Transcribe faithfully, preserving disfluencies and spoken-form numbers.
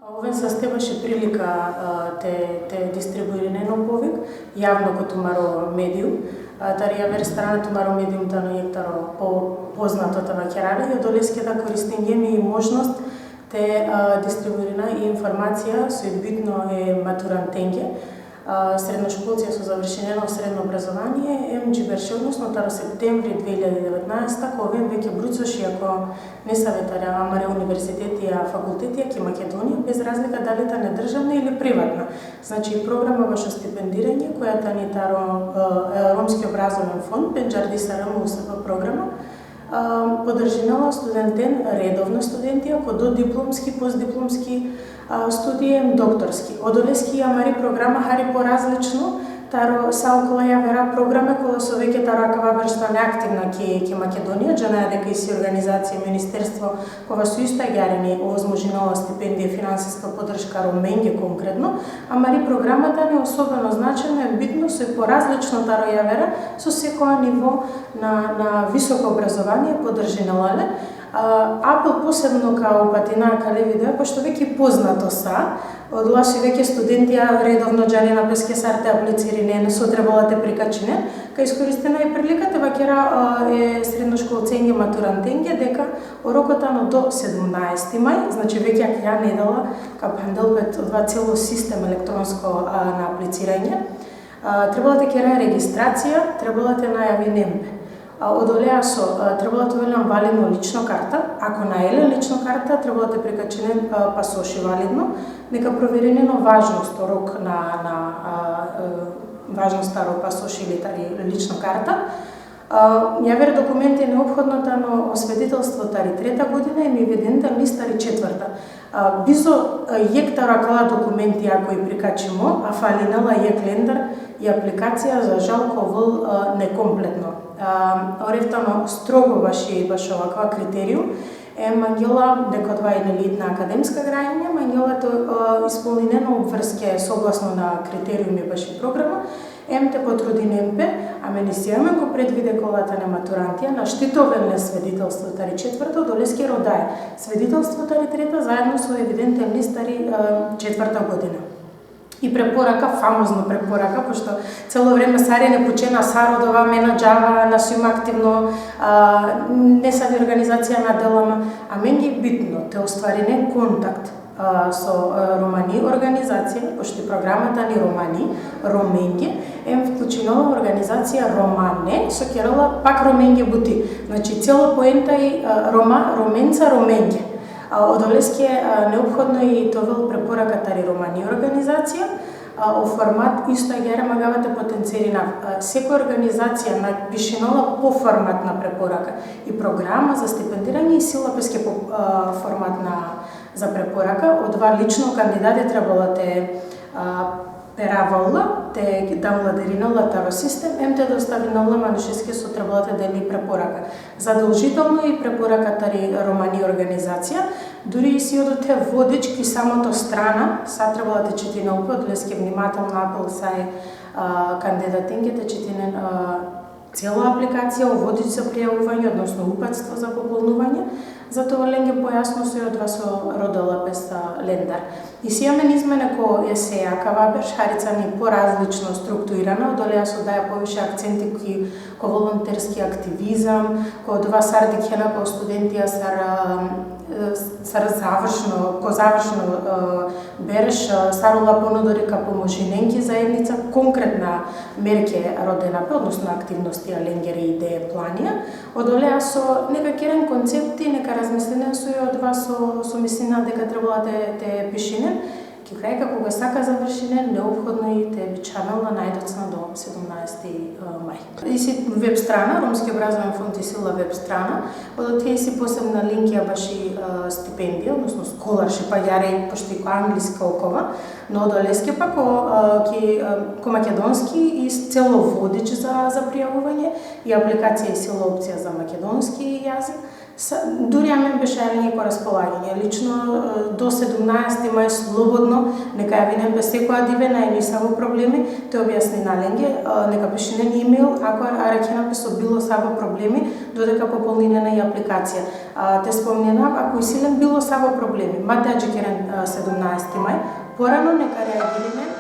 Oven saste baši prilika, a, te, te distribuirinen o povik javno ko tumaro medium. A, tari javer strana tumaro medium tano jekh taro po, poznato te vakera le, i odoleske da koristingjem i možnost te, a, distribuirina i informacija soj bitno e maturantenge, a, srednoškolcija so završinena o sredno obrazovanie, em dži berše, odnosno taro septembri dve hiljade devetnaesta, ka oven veke brucoši, ako nesave tari amare univerzitetija, fakultetija ki Makedonija, bez razlika dali tane državna ili privatna. Znači, programa bašo stipendiranje, koja tani taro, e, e, Romski obrazoven fond, pendžardi sar M U S P programa, a, podržinela studenten, redovna studentija, ko dodiplomski, postdiplomski, a, studije, doktorski. Odoleske i amari programa hari porazlično taro sa okola javera programe, kola so veke taro akava berš tane aktivna ki, ki Makedonija, džanaja deka isi organizacija, ministerstvo, kova so isto agjaar i ovozmožinela stipendije, finansiska podrška Romenge konkretno, amari programa tani osobeno značajna, bitno, soj porazlično taro javera, so sekoja nivo na, na visoko obrazovanie podržinela le. A, apel posebno ka upatina akale video, pošto veke poznato sa, odola so veke studentija redovno džanena peske sar te aplicirinen, so trebela te prikačinen, ka iskoristina i prilika te vakera, a, e srednoškolcenge, maturantenge, deka o roko tano do sedumnaesti maj, znači veke akaja nedela ka phandel pe odova celo sistem elektronsko, a, na apliciranje. A, trebela te kera registracija, trebela te najavinen pe. A, odolea so, a, trebela te ovel len validno lično karta, ako nae len lično karta, trebela te prikačinen, a, pasoši validno, neka proverinen o važnost, o rok na, na, a, e, važnost taro pasoši ili tari lično karta. A, javer dokumenti neophodno tano o sveditelstvo tari treta godina i evidentelni list tari četvrta. A, bizo, a, jekh taro akala dokumentija koj prikačimo, a falinela jekh lendar, i aplikacija, za žal, ka ovel, a, nekompletno. A, o rev tano strogo baši, bašo akava kriterium, em mangela, deka odova i, neli, na akademska gradnja, mangela te, a, ispolninen o obvrske soglasno na kriteriumi baši programa, em te potrudinen pe, amen isi amen ko predvide kola tane maturantija, našti te ovel len sveditelstvo tari četvrta, odoleske rodaja sveditelstvo tari treta, zaedno so evidentelni list tari, e, četvrta godina. I preporaka, famozno preporaka, pošto celo vreme sarine pučena sar odova, me na džava, na sijum aktivno, a, nesavi organizacija na dela ma, amenge i bitno te ostvarinen kontakt, a, so, a, romani organizacija, pošto i programa tani romani, Romenge, em vklučinela organizacija Romane, so kerela pak Romenge buti. Znači, celo poenta i, a, Roma, Romenca, Romenge. A, odoleske, a, neophodno i te ovel preporaka tari romani organizacija, a, o format isto agjaar mangava te potencirinav. A, sekoja organizacija napišinela po format na preporaka. I programa za stipendiranje isi la peske po, a, format na, za preporaka, odova lično kandidati trebela te, a, peravel la, te downloadirinel la taro sistem, em te dostavinel la manušeske so trebela te del i preporaka. Zadolžitelno i preporaka tari romani organizacija, duri isi odote vodič ki samoto strana, sa trebela te čitinel pe, odoleske vnimatelno apel sa e, a, kandidatenge te čitinen, a, cela aplikacija, o vodič za prijavuvanje, odnosno upatstvo za popolnuvanje, za te ovel lenge pojasno soj odova so rodela pe sa lendar. Isi amen izmene ko eseja, akava berš hari tani porazlično strukturirana, odolea so daja poviše akcenti ki, ko volonterski aktivizam, ko odova sar dikhena pe o studentija sar, a, e, sar završno, ko završno, e, berš, e, sar ola ponudori ka pomožinen ki zaednica, konkretna merke rodena pe, odnosno aktivnostija lengere, ideje, planija. Odolea so neka keren koncepti, neka razmislinen soj odova so, so mislina deka trebela te, te pišinen. Ki kraj, koga sa ka završinen, neophodno i te bičhavel la najdocna do sedumnaesti, e, maj. Isi web strana, Romski obrazoven fond isi la web strana, odote isi posebna linkija baši, e, stipendija, odnosno scholarship, agjaar i pošto i ko angleski okova, no odoleske pak o, e, ki, e, ko makedonski i celo vodič za, za prijavuvanje, i aplikacija isi la opcija za makedonski jazik, Sa, duri amen beše lenge ko raspolaganje. Lično, e, do sedumnaesti maj slobodno, neka javinen pe sekoja dive, naj ni savo problemi, te objasnina lenge, e, neka pišinen email, ako arakhena pe so bilo savo problemi, dodeka popolninena i aplikacija. A, te spomninav, ako isi len bilo savo problemi, ma te adžikeren, e, sedumnaesti maj, porano neka reagirinen,